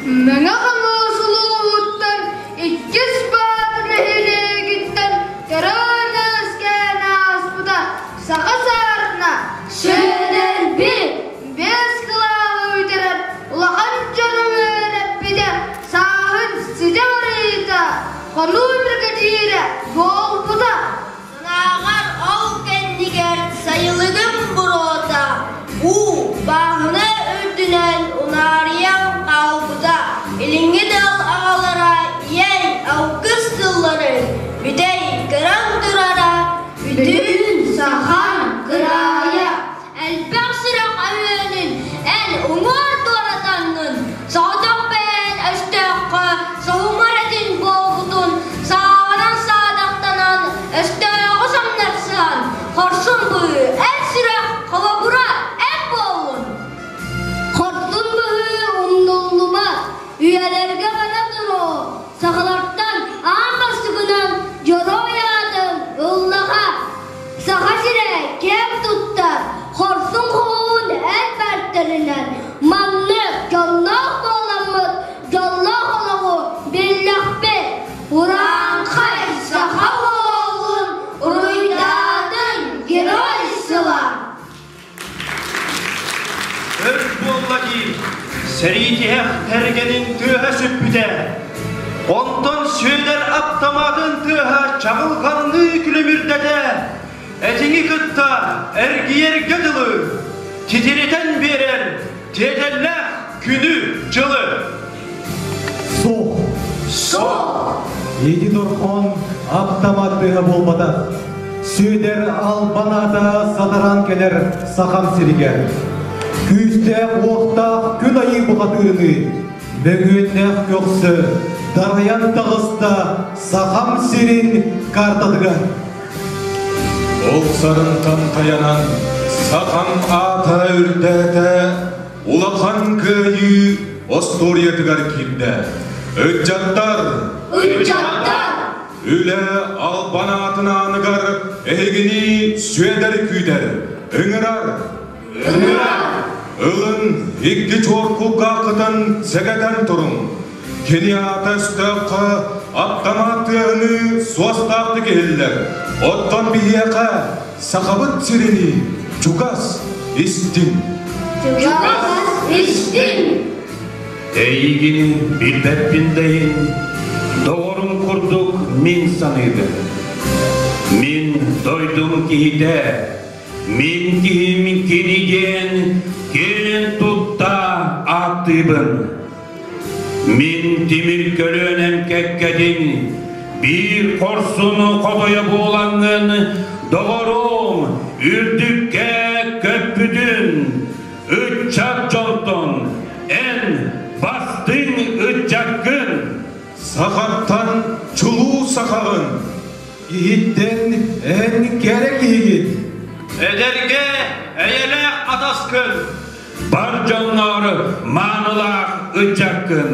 Мэҥэ Хаҥалас улууһуттан иккис баатыр нэһилиэгиттэн төрөөн-үөскээн ааспыта саха саарына Сүөдэрбит биэс кылааһы бүтэрэн улахан дьону үөрэппитэ сааһын ситэ барыыта хонуу биригэдьиирэ буолбута. Санааҕар ол кэннигэр сайылыгым буруота уу бааһына үрдүнэн унаарыйан хаалбыта. Илиҥҥи тыал аҕалара ийэй алгыс тылларын бүтэй көрөн турара бүтүн сахан кыраайа элбэх сүрэх өһүөнүн эн уҥуор туоратаҥҥын соҕотох бэйэн өстөөххө соһумар этин буолбутун сааҕынан саадахтанан өстөөҕү самнарсыһан хорсун быһыы эр сүрэх холобура эн буоллун. Хорсун быһыы умнуллубат, үйэлэргэ бара туруо, сахалартан аан бастакынан дьоруой аатын ыллаҕа. Саха сирэ киэҥ туттар, хорсун хоһуун эр бэртэринэн маннык дьонноох буоламмыт дьоллоох олоҕу биллэхпит. Урааҥхай саха уолун уруйдаатын Герой сыла! Өр буолла дии, сэрии тиһэх тэргэнин тыаһа сүппүтэ. Онтон Сүөдэр аптамаатын тыаһа чаҕылҕанныы күлүмүрдэтэ, этиҥи кытта эргийэргэ дылы, титиритэн биэрэр тиэтэллээх күнү-дьылы. Суох. Суох! Ити дорҕоон аптамаат тыаһа буолбатах. Сүөдэр албан аата сатараан кэлэр Сахам сиригэр. Күүстээх-уохтаах күн айыы бухатыырыныы, мөҥүөннээх көхсө дарайан таҕыста Сахам сирин картатыгар. Ол сарынтан тайанан сахам аата үрдээтэ, улахан кыайыы остуоруйатыгар киирдэ. Ыччаттар! Ыччаттар! Үлэ албан аатын ааныгар эһигини Сүөдэр күүтэр, ыҥырар. Ыҥырар! Ылын икки чуор кулгааххытын сэгэтэн туруҥ. Кини аата өстөөххө аптамаат тыаһыныы суостаахтык иһиллэр. Оттон биһиэхэ Сахабыт сиринии чугас истиҥ. Чугас истиҥ! Эйигин билбэппин да иһин, доҕорум курдук мин саныыбын. Мин дойдум киһитэ, мин киһим кини диэн киэн тутта ааттыыбын. Мин тимир көлүөнэм кэккэтин биир хорсуну хотойо буолаҥҥын, доҕоруом, үрдүккэ көппүтүн, ыччат дьонтон эн бастыҥ ыччаккын. Сахаттан чулуу сахаҕын. Иһиттэн эн кэрэ киһигин. Эдэргэ эйэлээх атаскын. Бар дьонноор маанылаах ыччаккын.